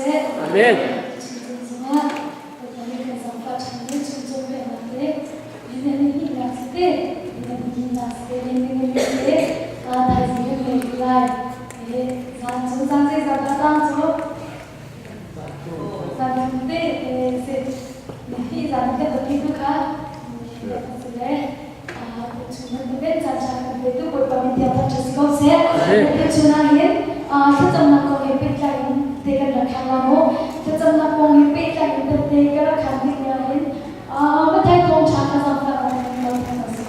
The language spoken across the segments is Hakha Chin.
seh. Amen. Chungcung zongah Pathian nih kan zaangfah ṭhan i chungcung peknak le ni hnihnak si te, ni hnihnak si te, ni ni te, thaizing kan ngei rih lai. Zan cu zan zeizat dah cang cu? Zan thum te si. Ni hnih zan khat a ti tu kha si le Thlacamnak kong he pehtlai in te kan rak khan la maw? Thlacamnak kong he pehtlai in te ka rak khan ding nain Matthai thawngṭha kha zaangfah kan lo than a si.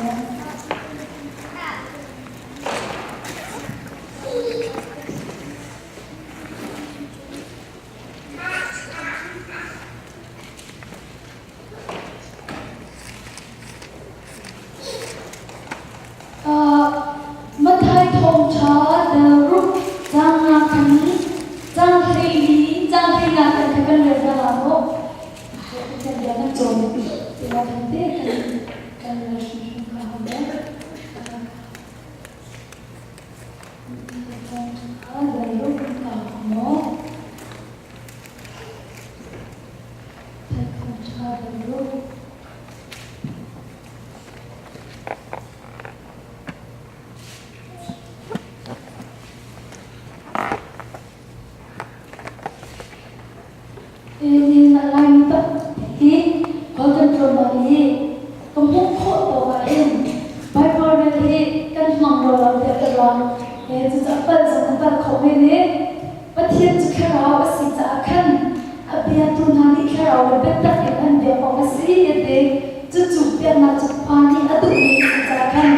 Matthai thawngṭha dal ruk caang nga khan caang 14 caang 15 kan kha kan rel hna la maw? Pathian bia kan cawn ti la khan te kan kan rel hrimhrim kha hau le. Matthai thawngṭha dal ruk ka maw? Matthai thawngṭha dal ruk. Laimi tampi Golden Throne hi ka hmuh khawh tawk ahhin Bible rel hi kan hmang rua lo tiah ka ruah. Cucaah pal zong kan pal khawh men i Pathian cu thlarau a si caah khan a biatu hna nih thlarau le biatak in an biak awk a si a ti. Cucu biaknak cu Pa nih a duhmi a si caah khan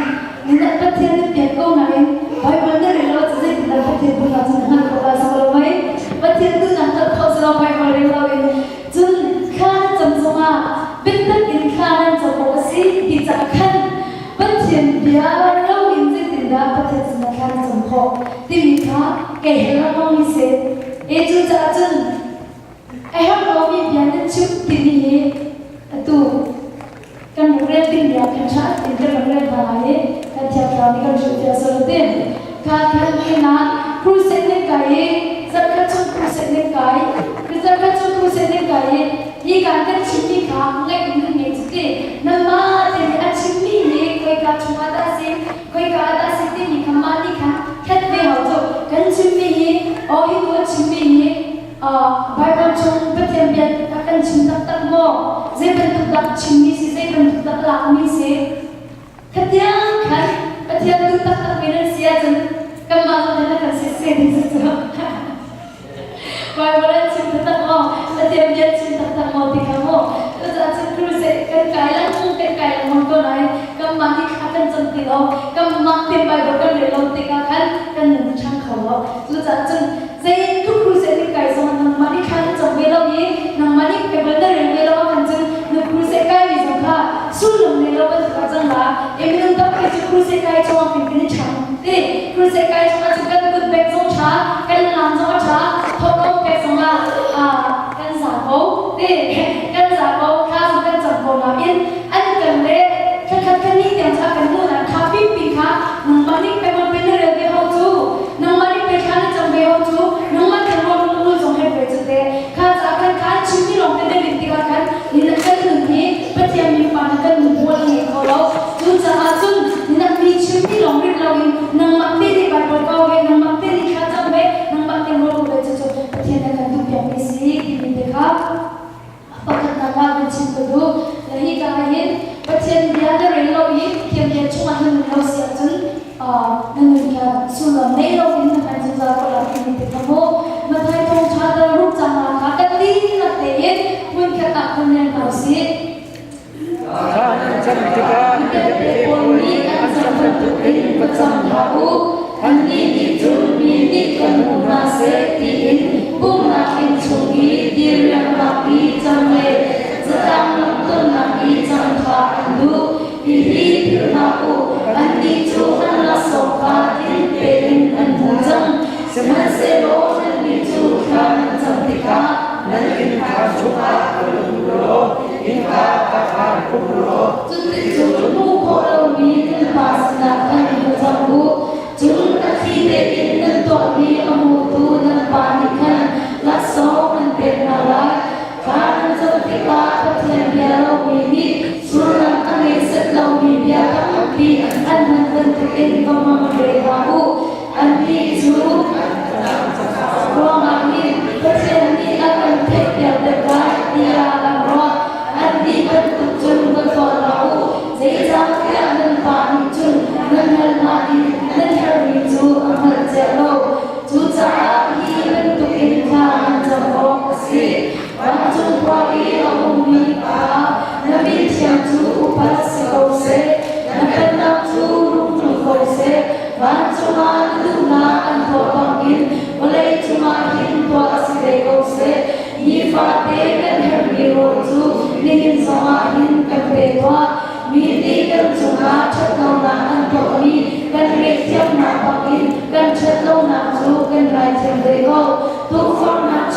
ningah Pathian na biak ko nain Baibal na rel lo cu zeitindah Pathian duhnak cu na hngalh khawh lai si lo mei? Pathian duhnak hngalh khawh si lo Baibal rel loin cun thla na cam zongah biatak in thla nan cam awk a si ti caah khan Pathian bia loin zeitindah Pathian sinah thla na cam khawh timi kha kei he lengmang mi si. E cucaah cun a herh lomi bia nan chim timi hi atu kan rak rel ding bia kan ṭha in kan rak rel hna lai i kan thiang thlarau nih kan hrilhfiah sual a ti. Kha khan ni ah crusade nan kai i zarhkhat chung crusade nan kai, zarhkhat chung crusade nan kai i hi kan kan chimmi kha ngaih in nan ngei cu ti. Nanmah te nih a chimmi hi khoika chungah dah a si, khoika ah dah a si timi kha mah nih khan khat ve hau cu. Kan chimmi hi aw hi nu a chimmi hi Baibal chung Pathian bia a kan chim taktak maw? Zei bantuk dah chimmi si, zei bantuk dah lakmi si? Khatiang khan Pathian duh taktak mi nan si ahcun kanmah zong hin a kan siseh ding cu. Baibal an chim taktak maw? Pathian bia chim taktak maw ti kha maw? Cucaah cun crusade kan kai lengmang kan kai lengmang ko nain kanmah nih thla kan cam ti lo, kanmah te Baibal kan rel lo tikah khan kan nun a ṭhang kho lo. Cucaah cun Zeitluk crusade nih kai zong nangmah nih thla na cam ve lo i nangmah nih Bible na rel ve lo ahkhan cun na crusade kai mi zong kha sullam nei lo bantuk ah cang la. E minung tampi cu crusade kai chungah kan kan i ṭhang ti. Crusade kai chungah cun kan kut bek zong ṭha, kan lam zong a ṭha, thawhlawm pek zong ah kan za ko ti. Kan za ko, thla zong kan cam ko nain an kan le thlakhat kan nih tiang cu a kan hmuh nain kha pipi kha nangmah nih Bible pe na rel ve ho cu nangmah nih pe thla na cam ve ho cu nangmah kan ruah lungul zong her ve cu te kha caah khan kha an chimmi lawng te na rin tikah khan ni kan nun hi Pathian mipa na kan nun hmual a ngei kho lo cucaah cun na mi chimmi lawng rin loin nangmah te nih Bible kau ve nangmah te nih thla cam ve nangmah te ruah ve cu cu Pathian na kan duhpiakmi si timi te kha Pakhatnak ah kan chim ka duh. Na hika ah hin Pathian bia na rel lo i Pathian bia chungah na nun lo si ahcun na nun kha sullam ngei loin na hman zungzal ko lai timi te kha mu. Matthai thawngṭha dal ruk cang ah kha kan dihlak tein hmunkhat ah kan rel hna usih. Thla nan cam tikah Mivialte pawl nih an cam bantukin va cam hlah u. Annih nih cun mi nih kan hmu hna seh tiin pumhnak inn chung i diriamnak i cam le zatlang lamtonnak i cam kha an duh. Hihi philh hlah u, annih cu an laksawng kha tling tein an hmu cang. Sihmanhsehlaw nannih cu thla nan cam tikah nan innkhar chungah va lut u law innka ka khar khum u law Cuticun hmuh khawh lomi nan Pa sinah khan va cam u. Cun a thli tein nan tuahmi a hmutu nan Pa nih khan laksawng an.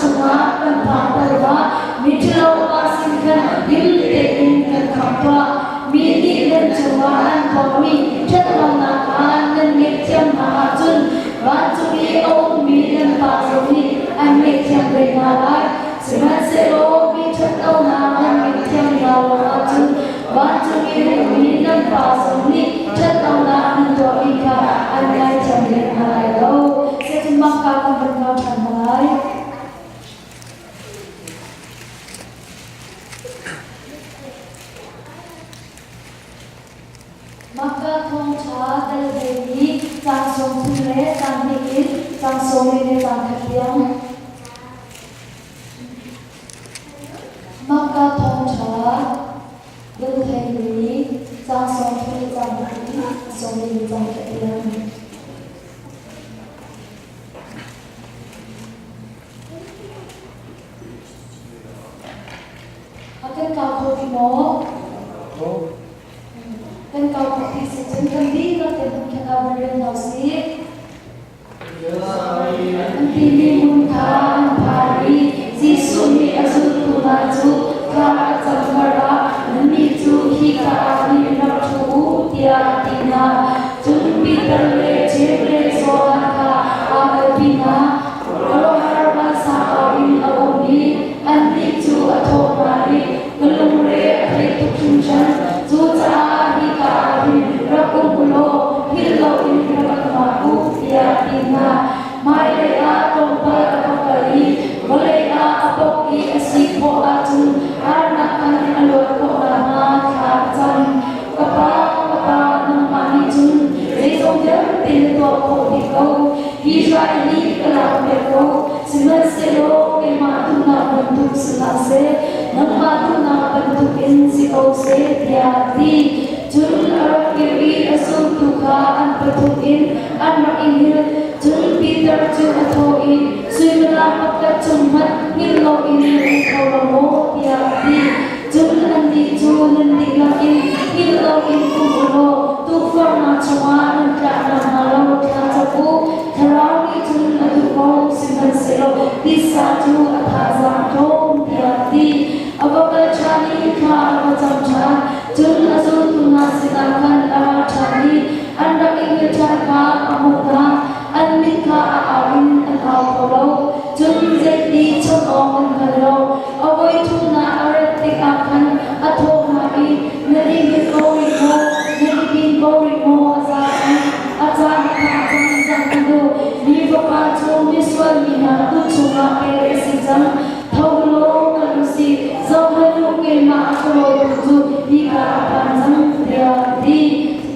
chungah kan phakter hlah, miṭhalo pa sin khan him tein kan khamh tuah. Mi nih nan cungah an tuahmi ṭhatlonak kha nan ngaihthiam hna ahcun vancung i a ummi nan Pa zong nih an ngaihthiam ve hna lai. Sihmanhsehlaw mi ṭhatlonak nan ngaihthiam hna lo ahcun vancung i a ummi nan Pa zong nih ṭhatlonak nan tuahmi kha an ngaithiam ve hna lai lo. Cucu mahka kan van kau ṭhan hna lai. Mahka thawngṭha tel vemi caang 30 le caang hnih in caang 40 le caang khat tiang. Mahka thawngṭha tel vemi caang 30 le caang hnih in 40 le caang khat tiang. A kan kau kho ti maw? Kan kau kho ti si cun kan dihlak in hmunkhat ah van rel hna usih. An timi hmun kha an phan i Jesuh nih a zultu hna cu thla a cam karah nannih cu hika ah hin rak ṭhu u tiah a ti hna. Cun Peter le Jeim le Johan kha aa kalpi hna. Khuaruahhar vansang in a um i annih cu a thawh hna i ka lungre a thei tuk hringhran. Cucaah hika ah hin rak um u law hngilh loin rak ka hngak u, tiah a ti hna. Hmailei ah tlawmpal a va kal i vawlei ah a bawk i a si khawh ahcun harnak khan a luat khawh nakhnga thla a cam. Ka Pa, ka Pa, nangmah nih cun zeizong vialte na tuah khawh dih ko. Hi hrai hi ka lakpiak ko. Sihmanhsehlaw keimah duhnak bantuk si hlah seh, nangmah duhnak bantukin si ko seh, tiah a ti. Cun a rak kir i a zultu kha an pathum in an rak i hngilh. Cun Peter cu a thawh i, Suimilam pakhat chung hmanh hngilh loin na um kho lo maw? tiah a ti. Cun annih cu nan dihlak in hngilh loin um u law tukforhnak chungah nan tlak nakhnga lo thla cam u. Thlarau nih cun a duh ko, sihmanhsehlaw titsa cu a thazaang tlawm tiah a ti. A va kal ṭhan i thla a va cam ṭhan. Cun a zultu hna sinah khan a ra ṭhan i an rak i hngilh ṭhan kha a hmuh hna. An mit kha a au in an au kho lo. Cun zeiti chawnh awk an hngal lo. A voi thumnak a rat tikah khan a thawh hna i, Nan i hngilh ko rih maw? Nan i din ko rih maw? A za cang. A caan a phan cang cang hmanh u. Mi Fapa cu misual mi hna kut chungah pek a si cang. Tho u law kal u sih. Zohhmanh u, keimah a ka rawitu cu hika a phan cang, tiah a ti.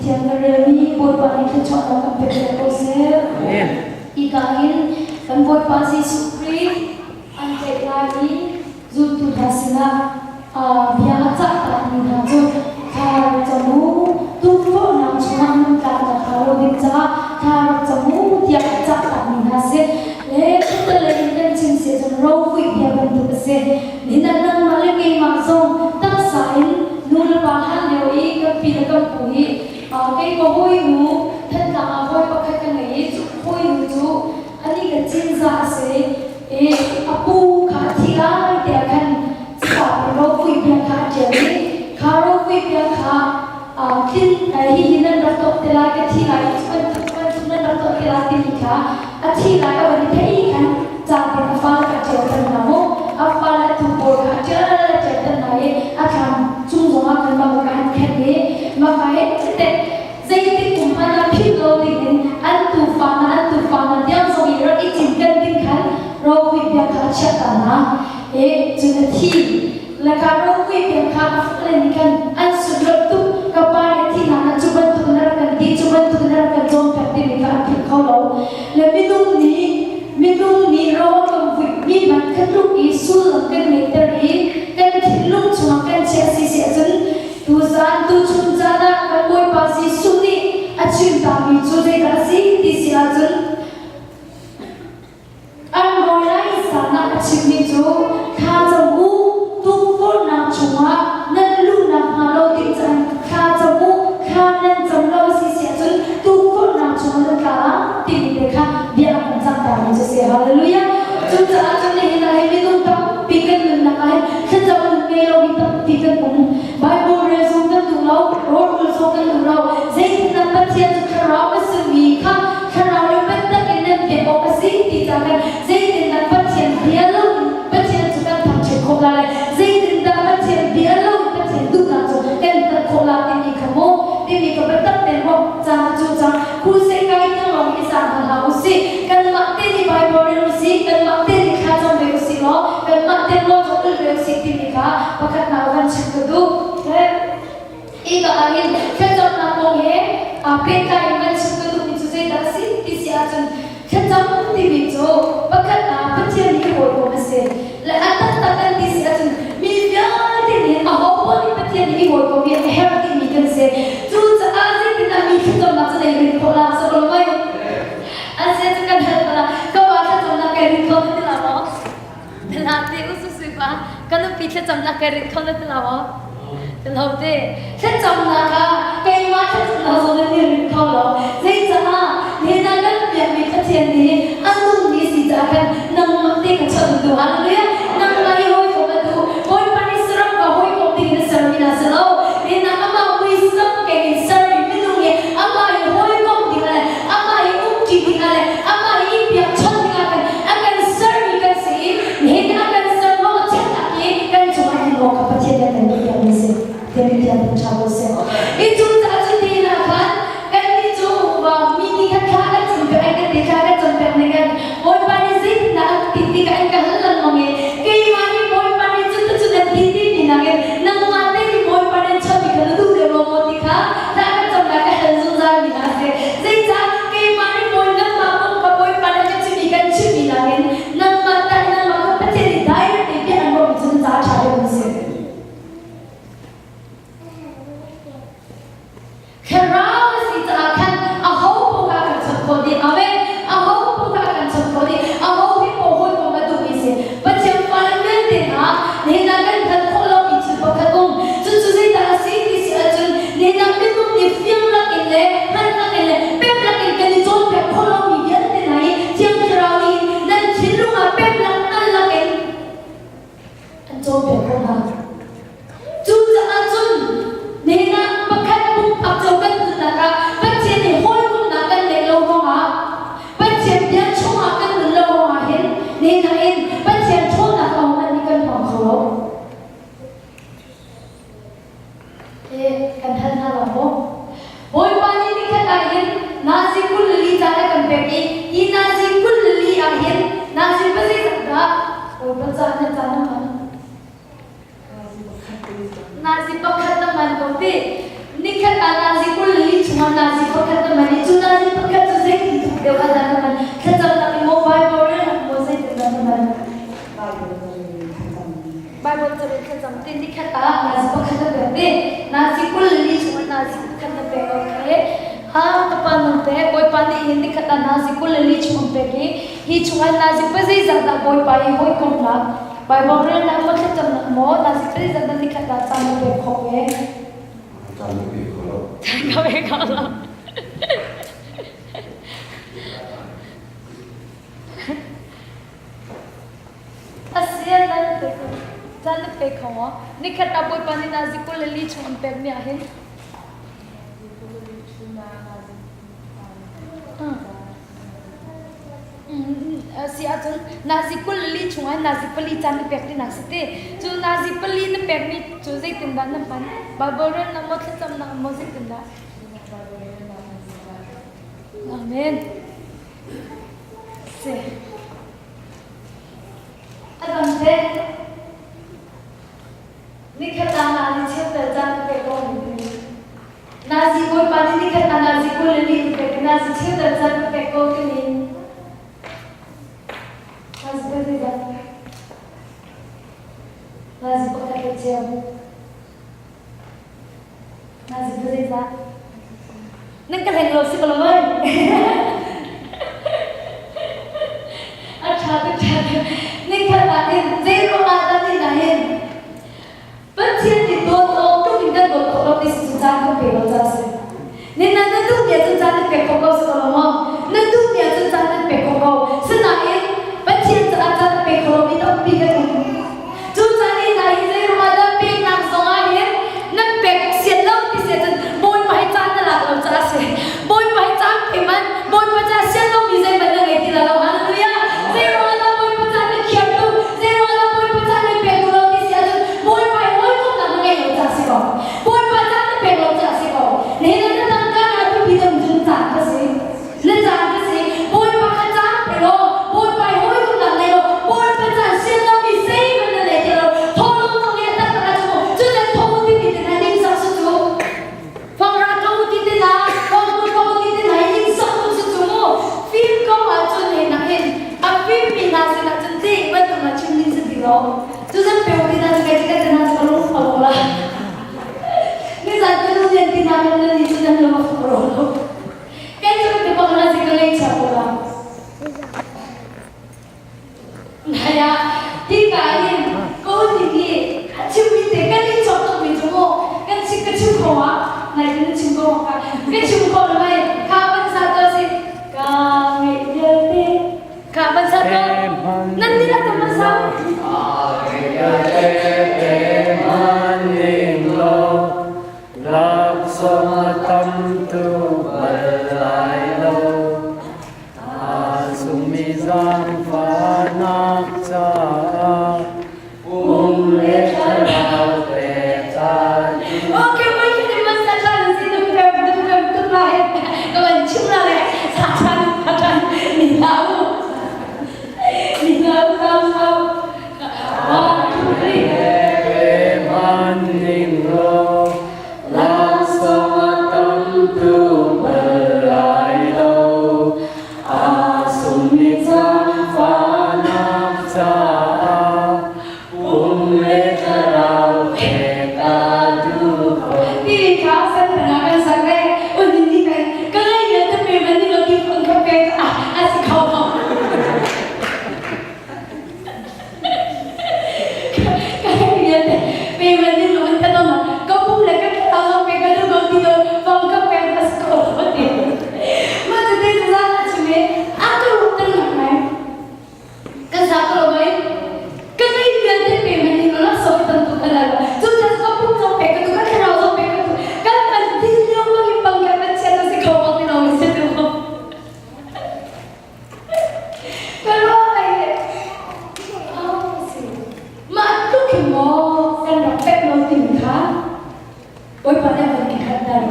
Cathiang ka relmi Bawipa nih thluachuahnak kan pek piak ko seh. Amen. Hika hin kan Bawipa Jesuh Khrih an tlaih lai i zultu hna sinah bia a cahtakmi hna cu thla rak cam u, tukforhnak chungah nan tlak nakhnga lo ding caah thla rak cam u tiah a cahtakmi hna a si. Le khuatelei in kan chim si ahcun rovuih bia bantuk a si. Nihin ah nangmah le keimah zong taksa in nu le pa hlan lio i kan pi le kan pu hi kei ka hawinu Thantlang ah hawi pakhat ka ngei i cu hawinu cu anih ka cinzah a si i a pu kha a thi lai tiah khan ca ropui bia kha a ṭial i kha ropui bia kha tlin hihi nan rak tuah te lai ka thi lai i cu bantuk bantuk nan rak tuah te lai timi kha a thi lai a van i theih khan ca tein a fale kha a ṭial tan hna mu. A fale tu pawl kha a ṭial a ṭial tan hna i a thlam cung zongah khan mah kha an khenh i mah kha he zeitik kum hmanh ah philh lo dingin an tufa hna an tufa hna tiang zong i rak i cinken ding khan ropui bia kha a chiah ta hna. E cun a thi laka ropui bia kha a fale nih khan an sunlawih tuk. Ka pa nih thihnak ah cu bantuk na rak kan ti, cu bantuk na rak kan cawnpiak timi kha an philh kho lo. Le minung nih minung nih ro a kan vuihmi hmanh kha tluk i sullam kan ngeihter i kan thinlung chungah kan chiah si si ahcun Tuzaan tuchun caan ah kan Bawipa Jesuh nih a chimtami cu zeidah a si ti si ahcun an rawi lai zan ah a chimmi cu thla cam u, tukforhnak chungah nan luh nakhnga lo ding caan thla cam u, thla nan cam lo a si si ahcun tukforhnak chungah nan tla lai timi te kha bia a kan cahtermi cu a si. Hallelujah! Cucaah cun nihin ah hi. ngei lomi tampi kan um. Bible rel zong kan duh lo, rawl zong kan duh lo. Zeitindah Pathian cu thlarau a simi kha thlarau le biatak in nan biak awk a si ti ca khan zeitindah Pathian bia lo in Pathian cu kan thangṭhat khawh la le zeitindah Pathian bia lo in Pathian duhnak cu kan hngalh khawh la timi kha maw timi kha biatak tein ruah caan a cu cang. Crusade kai tiang lawng i caan hna hlah usih. Kanmah te nih Bible rel usih, kanmah te nih thla cam ve usih law, kanmah te rawl zong ulh ve usih timi kha pakhatnak van chim ka duh. Hika ah hin thlacamnak kong he aa pehtlai in van chim ka duhmi cu zeidah a si ti si ahcun thlacam timi cu pakhat ah Pathian hi hawikom a si. Le a taktak kan ti si ahcun mi vialte nih aho paoh nih Pathian nih i hawikom hi a herh timi kan si. Cucaah zeitindah mi thlacamnak cu nei rin khawh la sa ko lo mei? An se cu kan hal pala ka pa thlacamnak kai rin kho na ti la maw? Tila te u su pa ka nupi thlacamnak kai rin kho na ti la maw? Ti lo te thlacamnak ah keimah thlacamnak zong na rin kho lo. Zeicaah nena kan biakmi Pathian nih a nungmi si caah khan nangmah te ka chawnh tu hallelujah nangmah i hawikom a duh Bawipa nih saram ka hawikom ding in a sermi na si lo nena amah muisam keng in sermi minung i amah i hawikom ding le amah i umṭi ding le amah i biakchawnh ding ah khan a kan sermi kan si i nihin a kan ser ruang chiatnak hi kan cungah hin awk kha Pathian nih a kan biakpiakmi a si. Tiah Pathian ṭha ko seh. I cu caah cu ti hna khan kannih cu mi nih khan thla kan cam piak ai kan ti thla kan cam piak ning kan Bawipa nih zeitindah a ti ti kha an ka hal lengmang i keimah nih Bawipa nih cu cu nan ti ti mi nakin nangmah te nih Bawipa nih chawhmi kha na duh deuh lo maw ti kha thla kan camnak ka hal zungzal mi hna a si. Zeicah keimah nih Bawi nangmah kong kha Bawipa nih ka chimmi kan chimmi nakin nangmah tah nangmah kha Pathian nih direct te bia an ruahmi cu na caah ṭha deuh an si. Thlarau a si caah khan aho paoh kha kan chawnh khawh dih. Amen. Aho paoh kha kan chawnh khawh dih. Aho hi paoh hawikom a duhmi si. Pathian fale vialte hna nihin ah kan hngalh khawh lomi thil pakhat um. Cucu zeidah a si ti si ahcun nihin ah minung nih fiang lakin le hngalh lakin le pem lakin kan i cawnpiak khawh lomi vialte hna hi Thiang Thlarau nih nan thinlung ah pem lak hngal lakin an cawnpiak khawh hna. Cucaah cun nihin ah pakhat pumpak cio kan nunnak ah Pathian nih hawikomhnak kan neih lo ruangah Pathian bia chungah kan nun lo ruangah hin nihin ah hin Pathian ṭhawnnak a um nih kan hmang kho lo. Eh, kan hal hna lo maw? Bawipa nih nikhat ah hin nazi 24 caan a kan pek i hi nazi 24 ah hin nazi pazei dah Bawipa caan na caan a hman. Nazi pakhat na man ko ti. Nikhat ah nazi 24 chungah nazi pakhat na man i cu nazi pakhat cu zeitin thuk deuh ah dah na man? Thlacamnak in maw Bible relnak maw zeitin dah na man? Bible carel thlacam ti nikhat ah nazi pakhat na pek ti. Nazi 24 chungah nazi pakhat na pek okay. Ha ka pa nung te Bawipa nih hin nikhat ah nazi 24 chung an pek i hi chungah nazi pa zeizah dah Bawipa i hawikomhnak Baibal relnak maw thlacamnak maw nazi zeizah dah nikhat ah caan na pek khawh ve? Caan na pe kho lo. Caan ka pe kho lo. Asian nan pe caan na pe kho maw? Nikhat ah Bawipa nih nazi 24 chung an pekmi ah hin Si ahcun nazi 24 chungah nazi pali caan na pek tinak si ti. Cu nazi pali na pekmi cu zeitindah na hman? Bible relnak maw thlacamnak maw zeitindah? Amen. Si. A dang teh. Nikhat ah nazi cheu caan na pek ko mi. Nazi bawipa nih nikhat ah nazi 24 na pek i nazi cheu caan na pek ko timi. Nazi pa zeidah? Nazi pakhat le cheu. Nazi pa zeizah? Nan ka hleng lo si ko lo mei? A ṭha tuk ṭha tuk. Nikhat ah hin zeiruang ah dah ti na hin Pathian nih dawt awk tuk in kan dawt khawh lo ti si cu caan kan pe lo ca si. Nin na na duhmi ahcun caan nan pek khawh ko si ko lo maw? Na duhmi ahcun caan nan pek khawh ko. Sinain Pathian caah caan a pe kho lomi tampi kan um. Cu caan i hna hi zeiruang ah dah? lo. Cu zan pe ti na cu kai ka te na cu ka lung fa lo la. Ni zan ka lu lian ti na kan na ni cu nan lung a fak ro lo. Kai cu ka te bak na si ka ngei chia ko la. Nai ah hika hin ka ning i a chimmi te kan i chawk tukmi cu mu kan chim ka chim kho ah nai kan chim ko ka ka chim kho lo mai kha ban sa to si ka ngeih vialte kha ban sa to nan ni la tam ban sa Laksawng a tam tu bal lai lo. Aa sungmi zaangfahnak caah pum le thlarau pek a duh. Okay, mai hi man sa than si dum kem dum kem tuk la he ka van chim la le sa than sa than ni lau ni lau lau lau one two three Pe ning law laksawng a tam tu bal lai lo. Aa sungmi zaangfahnak caah pum le thlarau pek a duh ko. Ti kha san na kan sak le un ni kan ka ngai ne te pe man ni lo ti phun ka pe a a si kho ko ka ngai ne te pe man ni lo ka no ka pum le ka ka lo pe ka lu ko ti do bang ka pe a si ko ti ma te te za na chime a ka ru tan na mai Kan sa ko lo mai. Ka ngei vialte pe man in la so tan tu kala lo. Cu ca ka pum zong pe ka tu ka thlarau zong pe ka tu. Kan man ding lio ma hi pang kan man chia tu si kho bak ti lo mi si tu. Ka ro ai le. Oh si. Ma tu khi mo kan rak pek lo tin kha. Bawipa nih a van ti khat ter.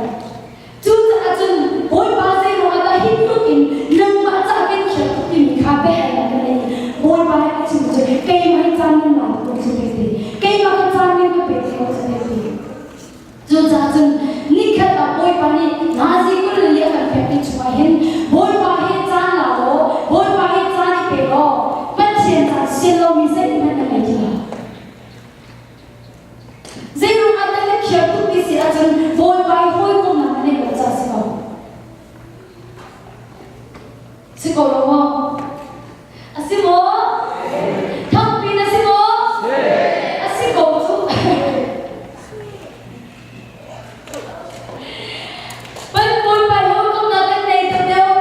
Cucaah cun Bawipa zeiruang ah dah hi tluk in nangmah ca kan khiah tuk timi kha biahalnak ka nei i Bawipa nih a chim cu keimah hi caan nan la tuk cu hei ti. Keimah ka caan nan ka pek lo cu hei ti. Cucaah cun nikhat ah Bawipa nih nazi 24 a kan pekmi chungah hin Bawipa he caan la law Bawipa he caan i pe law Pathian caan sian lomi zeihmanh na ngei ti lo. Zeiruang ah dah na khiar tuk ti si ahcun Bawipa i hawikomnak na neih lo caah si ko. Si ko lo maw? A si maw? Thangpi na si maw? A si ko cu. Kan Bawipa i hawikomnak kan nei deuhdeuh,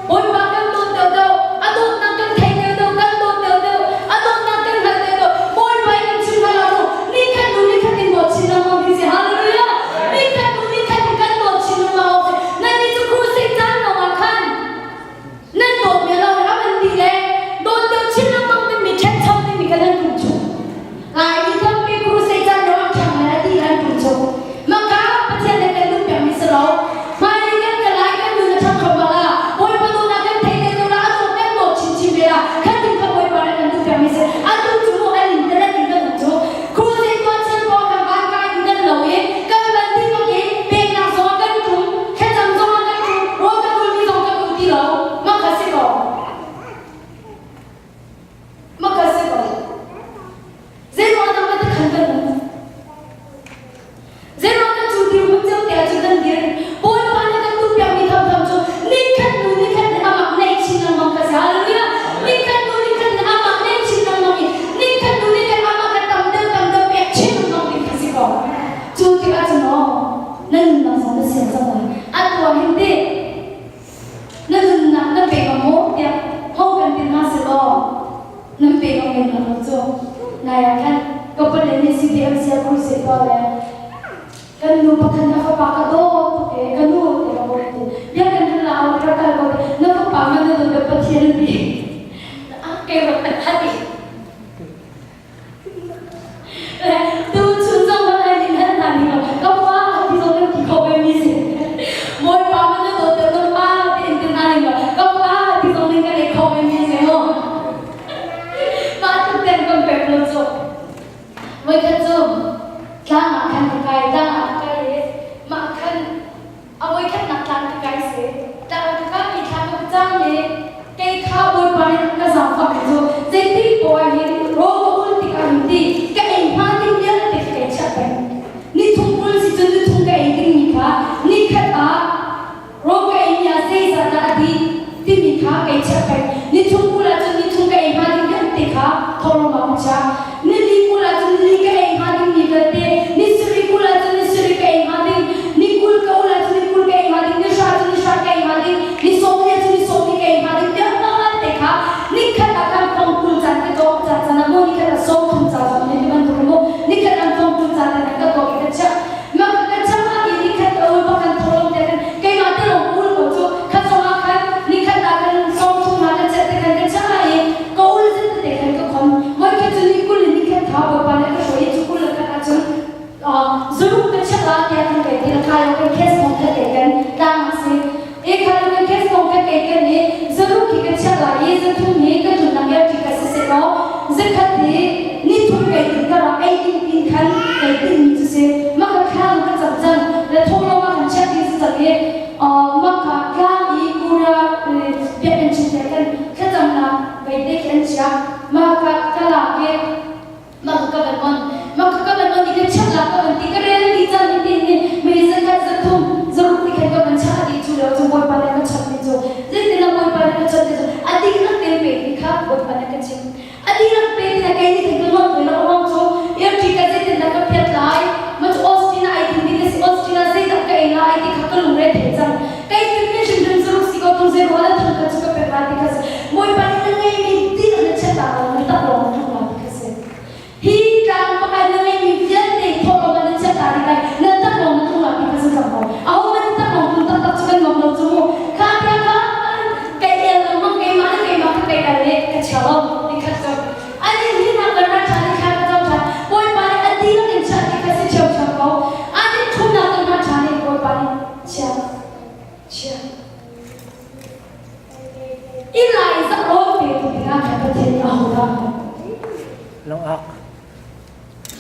Bawipa kan dawt deuhdeuh, a dawtnak kan thei deuhdeuh, kan dawt deuhdeuh, a dawtnak kan hngalh deuhdeuh. Bawipa i kan chim hna lo mu. Nikhat hnu nikhat in dawt chin lengmang ding si. Hallelujah! Nikhat hnu nikhat in kan dawt chin lengmang awk si. Nannih cu crusade caan lawngah khan nan dawtmi a lo le a man dih le dawt deuh chin lengmang dingmi ṭhencho dingmi kha nan tum chung. Laimi tampi crusade caan lawng ah ṭhang le a ti an tum chung. Maka Pathian nih kan duh piakmi si lo. Hmailei kan kal lai kan nun a ṭhang kho bal ah Bawipa duhnak kan thei te la a dawt kan dawt chinchin ve la khan tin kha Bawipa nih kan duh piakmi si. Atu cu mu an internet in kan um cu. Crusade tuah chan pawl kan van kai in kan lo i kan van ti bak i peknak zong ah kan tum, thlacam zong ah kan tum, rawl kan ulmi zong kan ul ti lo. Mah kha si ko. Mah kha si ko. Zeiruang dah mah khan kan um? Zeiruang dah cu dirhmun cio te ahcun kan dir? Bawipa nih kan duhpiakmi thamtham cu nikhat hnu nikhat in amah naih chin lengmang kha si. Hallelujah! Nikhat hnu nikhat in amah naih chin lengmang i nikhat hnu nikhat amah kha tam deuh tam deuh pek chin lengmang ding kha si ko. Cu tikah cun maw na nunnak zong na sian cang lai. Atu ah hin teh na nunnak na pe ngam maw tiah ho kan ti hna selaw nan pe ngam men lo cu nai ah khan ka pale nih CDMC ah crusade tuah le kan nu pakhat na fapa ka dawt tuk e ka nu te ka bawm tu bia kan hal la rak kal ko na fapa man na dawt Pathian ti a ke rak hati Tu chun zong kan ai ning han hna ning lo ka pa ti zong kan ti kho ve mi si Bawipa man na dawt deuh na pa ti in ti hna ning lo ka pa ti zong ning kan ei kho ve mi si mu mah tluk ten kan pek lo cu voikhat cu tlang ah khan ka kai tlang ah ka kai i mah khan A voikhatnak tlang ka kai si. Tlang ka kai mi thla ka cang i kei kha Bawipa nih ka zaangfah mi cu zeiti poah hin rawl ka ul tikah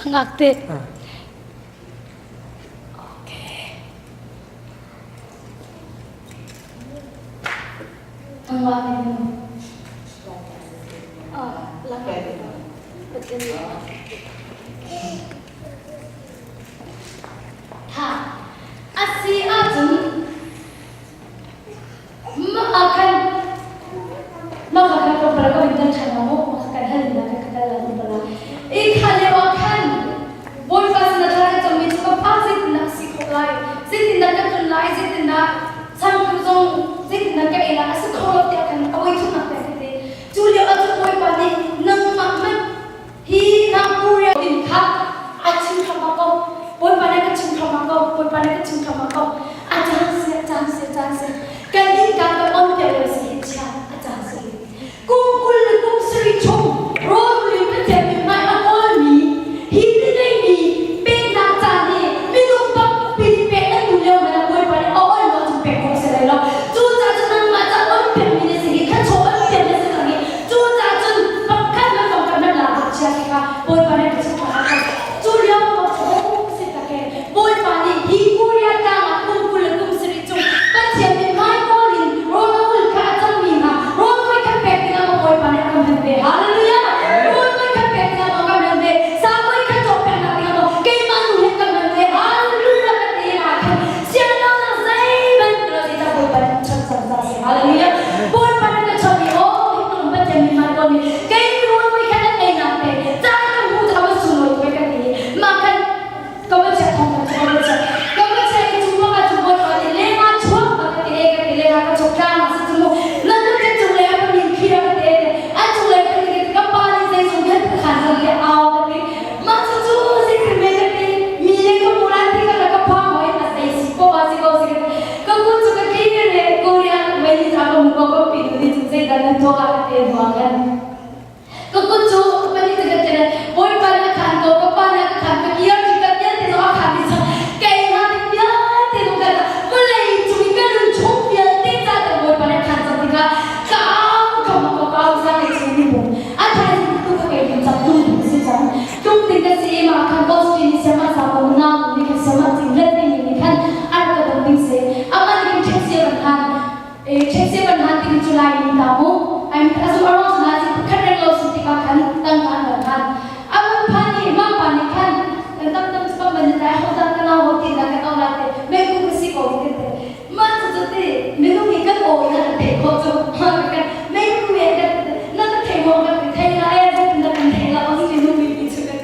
Ngak te. Okay. Angwa ni. Ah, lang. Tha. Asi ahcun mah ah khan mah kha khan tlawmpal ka in kan ṭhan la maw mah kha kan hal in kan kal la tlawmpal la i kha lio ah khan Bawipa sin ah thla kan cammi cu ka pa zeitindah a si khawh lai zeitindah kan tlun lai zeitindah changtu zong zeitindah ka ei lai a si kho lo tiah khan a voi thumnak te ka ti cu lio ah cun Bawipa nih nangmah hmanh hi nangpu rian kha a chim thluahmah ko Bawipa nih ka chim thluahmah ko Bawipa nih ka chim thluahmah ko a caan si a caan si a caan si kan innka ka on piak lo si hi chia a caan si kum 20 le kum sarih chung rawl uli Pathian mithmai a kawlmi hi ti neimi peknak caan hi minung tampi nih pek an duh lio hmanh ah Bawipa nih a ol lo cu pek khawh si lai lo cucaah cun nangmah ca on piakmi na si hi thluachuah on piak na si cang i Cucaah cun pakhat le pakhat nan lak chia khi kha Bawipa nih ka chim a ka Cu lio si tak e Bawipa nih hi Korea tlang ah kum 20 le kum sarih chung Pathian nih hmaikawl in rawl a ul kha a cangmi hna rawl voikhat pek dingah maw Bawipa nih a kan hman ve. Hallelujah! Rawl voikhat pek dingah maw kan hman ve. Sa voikhat cawk peknak dingah maw keimah nu he kan hman ve. Hallelujah! Kan ti ah khan sianlonak zeihmanh lo zeicah Bawipa nih a chawnh cang caah si. Hallelujah! Bawipa nih ka chawnh i aw hi tlung Pathian mi hmai ko nih kei rawl voikhat an einak te caan ka hmu cu a va sunglawi tuk ka ti mah khan ka va chiah thong ka va chiah ka va chiah i cu bak ah cu Bawipa nih leng ah chuak ka ti e ka ti leng ah ka chok tlang ah si cu mu nan nu ka cung lei ah ka min khi ka ti a cung lei ka ti ka pa nih zeizong vialte ka khan cang tiah au ka ti mah cu cu si me ka ti mi le ka mu lai ti ka ka phang hoi a sei si ko ba si ko si ka Ka kut cu ka kir le Korea mei tha ka mu ko ka pi tu ni cu zeidah nan tuah ah ka te huang kan. Ka kut cu pani te ka kene Bawipa na khan ko ka pa na ka khan ka kir ti ka vialte zong a khan ti cang kei hna ti vialte zong kan vawlei cung i ka nun chung vialte ca kan Bawipa na khan cang tikah ka au ka mu ko ka au sang i chung ni bung a thaizing tu ka kei ding cang tum ding si cang tum ding ka si i mah khan Austin ni siama sa ko na ni khan siama cing let ni ni khan ar ka dong ding si ama ni kan taxi ban han e taxi ban han ti chu lai ni ta mu ai azu arong na si khat reng lo si ti ka khan tang kan ban han amun phan ni ma pa ni khan kan tam tam spam ban dai ho ta ka na ho ti na ka au la te me ku ka si ko ti te ma chu chu ti minung hi kan oi na te kho chu ma kan me ku me ka na ka thei mo ka thei la e na kan thei la os ti nu mi mi chu ka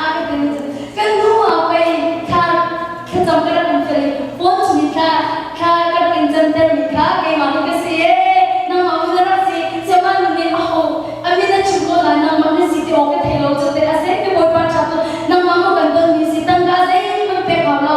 a ka te ni chu kan nu a pei kha thlacam ka rak in fel i phone chung i thla thla ka rak in canter mi kha keimah hi ka si e nangmah mu na rak si siama nu nih a ho a min a chim ko la nangmah na si ti awk ka thei lo cu te a se ke bawipa ṭha tu nangmah mu kan ton mi si tangka zeihmanh pek hau lo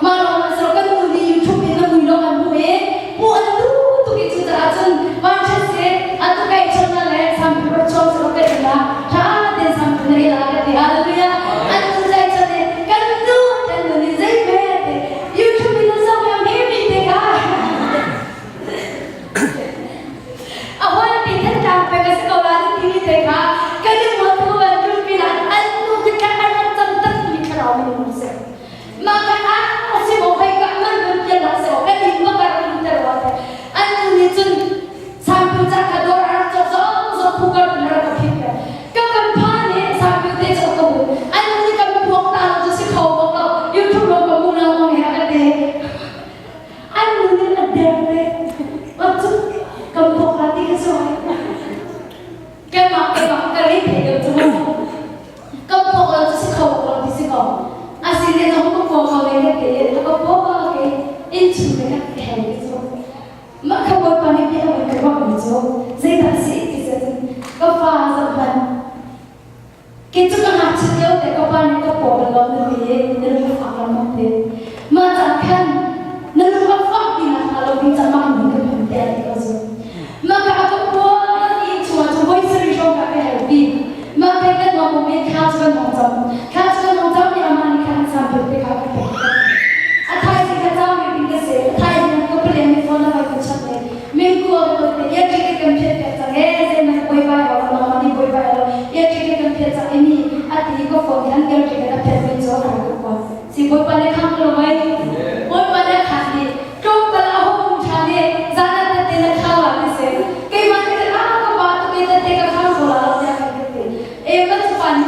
mah lawng ah siro kan nu nih YouTube in na mui lawng an hmuh i hmuh an duh tuk i cucaah cun van ṭhat si atu kai chon na le sampi rak chon siro ka ti la ṭha ten sampi na i la ka ti hallelujah an nu zai chon i kan nu kan nu nih zei ve ti YouTube in na zoh ya me mi te ka a hwan pi than tlang pe ka si ko la ti mi te kha kan i mo tu ban tu pi la an nu te ka an rak cam tak mi thlarau mi mu se mah kan a si mo hei ka man ban pian la se kan in ma ka ram ter wa te an nu nih cun sampu cha kha dor ar chok zong zong phu kar na ka phit pe ka kan pha nih sampu te chok ko an nu nih kan puak ta lo chu si kho bok lo youtube lo ka mu na mo he ka te an nu nih a der ve wa chu kan puak la ti ka so keimah keimah ka ri thei deuh cu ka puak lo cu si kho ko ti si ko asine zong ka puak ko le ka te ka puak ke in chung le ka hel ti cu mah kha bawipa nih bia a ka ruah mi cu zeidah a si ti cun ka fa zohhmanh Kei cu ka ngakchia lio te ka pa nih ka paw bal lo na ti i na lung a fak lengmang ti. Mah caan khan na lung a fak ti nakhnga lo ding caah mah nih ka hman tiah ti ko cu. Mah ka a ka puan i chungah cu voi sarih hrawng ka ka helpi. Mah kai kan hong um i thla cu kan hong cam. Thla cu kan hong cam i amah nih khan a sample te kha ka pek. A thaizing ka cam i pin ka se. A thaizing ka palen nih phone a vai ka chawnh i Mingku a ka te ia ticket kan phiat piak cang ee zeihmanh buaibai lo nangmah nih buaibai lo ia ticket kan phiat cang i mi a ti ka phone hi an ker ticket a phiat.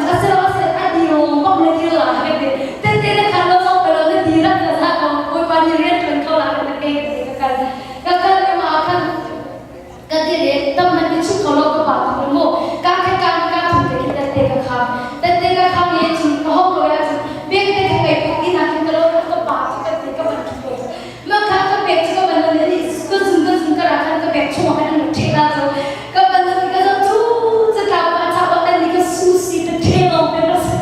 Asilo asilo a dir bak na dir la ka ti. Tete na khan lo zong pe lo na dir rak na za ko. Bawipa nih rian ṭuan kho la ka ti ka kal. Ka kal i mah ah khan ka dir i tam man ka chim kho lo ka pa tuk mu. Ka khe ka ka thum te khi tete ka kham. Tete ka kham i cun ka hong lo ya cun bek te ka kai puk inn ah khin ka lo ka pa cu ka ti ka van ṭhu ko. Mah kha ka pek cu ka van ni ka zun ka zun ka ra khan ka pek chung ah khan an rak ṭheh la cu ka van ni ka zoh cu catlang pa cha bak an ni ka su si ta ṭhe lawng pe ka si.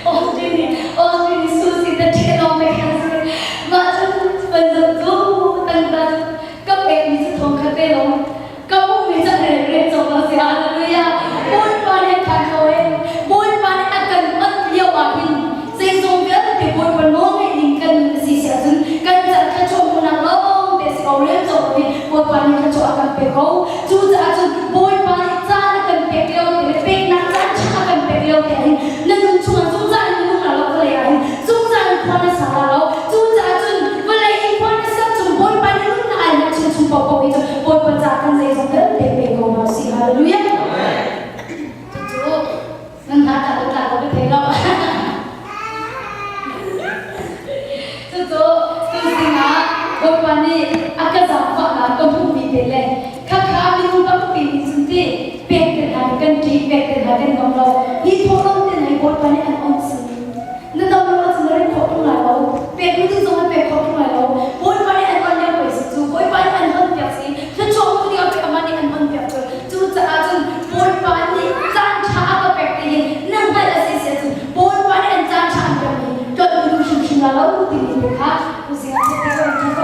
Austin nih Austin nih su si ta ṭhe lawng pe ka si. Mah cun van zoh cu tangka cu ka pek mi cu thong khat te lawng ka hmuhmi cu a rel cawk lo si. Hallelujah. Bawipa nih a khan kho e. Bawipa nih a kan onh lio ah hin zeizong vialte Bawipa nawl ngaih ding kan a si si ahcun kan cat kha chuah hmuhnak lawng te si ko rel cawk lo hi Bawipa nih kha chuah a kan pek ko. Cucaah cun Bawipa nih caan a kan pek lio te le peknak caan ṭha a kan pek lio te ah hin na nun chungah zungzal in na nung la lo vawlei ah hin zungzal in khua na sa la lo. Cucaah cun vawlei in khua na sak chung Bawipa nih nunnak ai nak chung chung paohpaoh hi cu Bawipa ca kan zeizong vialte pe ko hna usih. Hallelujah. Cucu nan hna tla lo tla lo ka thei lo. Cucu tuzing ah Bawipa nih a ka zaangfahnak ka hmuhmi te le khakha minung tampi nih cun ti pek te hna kan ṭih pek te hna kan ngam lo. Hi thawhlawm te hna hi Bawipa nih an on si. Na dam lo ahcun na ring khawh ṭung lai lo. Pek na duh zong an pek khawh ṭung lai lo. Bawipa nih an on lio pei si cu. Bawipa nih an hon piak si. Thluachuah hmu ding ah pek amah nih an hon piak cu. Cucaah cun Bawipa nih caan ṭha a ka pek ti hi na hngalh a si si ahcun Bawipa nih an caan ṭha an pekmi ṭuan na duh hrimhrim la lo timi te kha tuzing ah chiat te ka van.